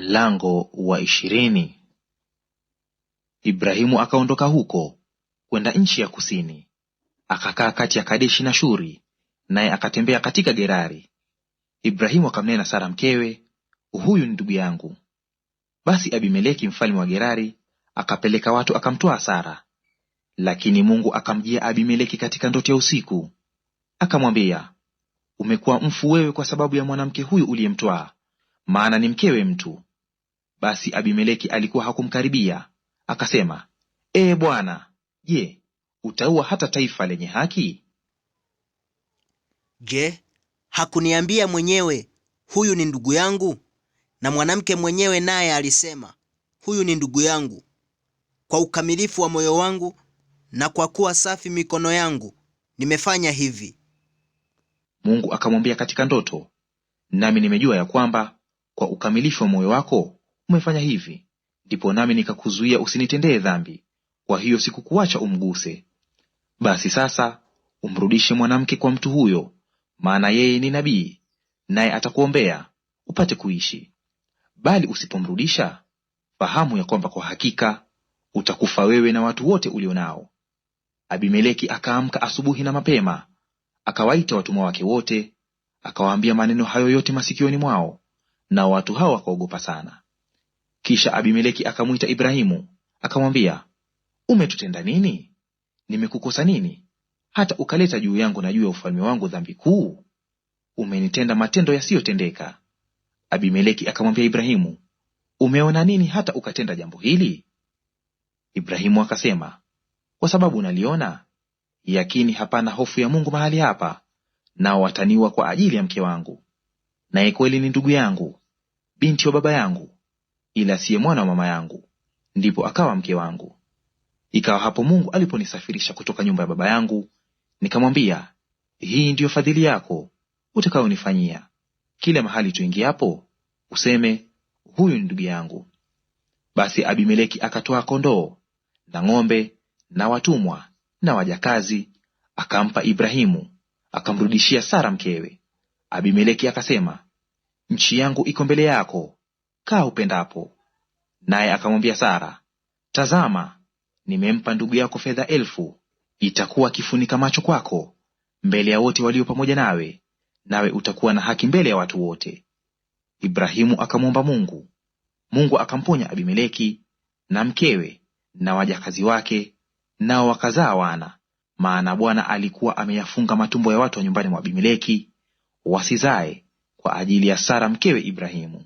Mlango wa 20. Ibrahimu akaondoka huko kwenda nchi ya kusini, akakaa kati ya Kadeshi na Shuri, naye akatembea katika Gerari. Ibrahimu akamnena Sara mkewe, huyu ni ndugu yangu. Basi Abimeleki mfalme wa Gerari akapeleka watu akamtwaa Sara. Lakini Mungu akamjia Abimeleki katika ndoto ya usiku, akamwambia, umekuwa mfu wewe kwa sababu ya mwanamke huyu uliyemtwaa, maana ni mkewe mtu. Basi Abimeleki alikuwa hakumkaribia, akasema, Ee Bwana, je, utaua hata taifa lenye haki? Je, hakuniambia mwenyewe, huyu ni ndugu yangu? Na mwanamke mwenyewe naye alisema, huyu ni ndugu yangu. Kwa ukamilifu wa moyo wangu na kwa kuwa safi mikono yangu nimefanya hivi. Mungu akamwambia katika ndoto, nami nimejua ya kwamba kwa ukamilifu wa moyo wako umefanya hivi, ndipo nami nikakuzuia usinitendee dhambi, kwa hiyo sikukuacha umguse. Basi sasa umrudishe mwanamke kwa mtu huyo, maana yeye ni nabii, naye atakuombea upate kuishi. Bali usipomrudisha, fahamu ya kwamba kwa hakika utakufa wewe na watu wote ulio nao. Abimeleki akaamka asubuhi na mapema, akawaita watumwa wake wote, akawaambia maneno hayo yote masikioni mwao, nao watu hao wakaogopa sana. Kisha Abimeleki akamwita Ibrahimu akamwambia, umetutenda nini? Nimekukosa nini hata ukaleta juu yangu na juu ya ufalme wangu dhambi kuu? Umenitenda matendo yasiyotendeka. Abimeleki akamwambia Ibrahimu, umeona nini hata ukatenda jambo hili? Ibrahimu akasema, kwa sababu naliona yakini hapana hofu ya Mungu mahali hapa, nao wataniua kwa ajili ya mke wangu. Naye kweli ni ndugu yangu, binti wa baba yangu, ila siye mwana wa mama yangu, ndipo akawa mke wangu. Ikawa hapo Mungu aliponisafirisha kutoka nyumba ya baba yangu, nikamwambia, hii ndiyo fadhili yako utakayonifanyia, kila mahali tuingiapo useme, huyu ni ndugu yangu. Basi Abimeleki akatwaa kondoo na ng'ombe na watumwa na wajakazi, akampa Ibrahimu, akamrudishia Sara mkewe. Abimeleki akasema, nchi yangu iko mbele yako, kaa upendapo. Naye akamwambia Sara, tazama, nimempa ndugu yako fedha 1,000, itakuwa kifunika macho kwako mbele ya wote walio pamoja nawe, nawe utakuwa na haki mbele ya watu wote. Ibrahimu akamwomba Mungu. Mungu akamponya Abimeleki na mkewe na wajakazi wake, nao wakazaa wana, maana Bwana alikuwa ameyafunga matumbo ya watu wa nyumbani mwa Abimeleki wasizae kwa ajili ya Sara mkewe Ibrahimu.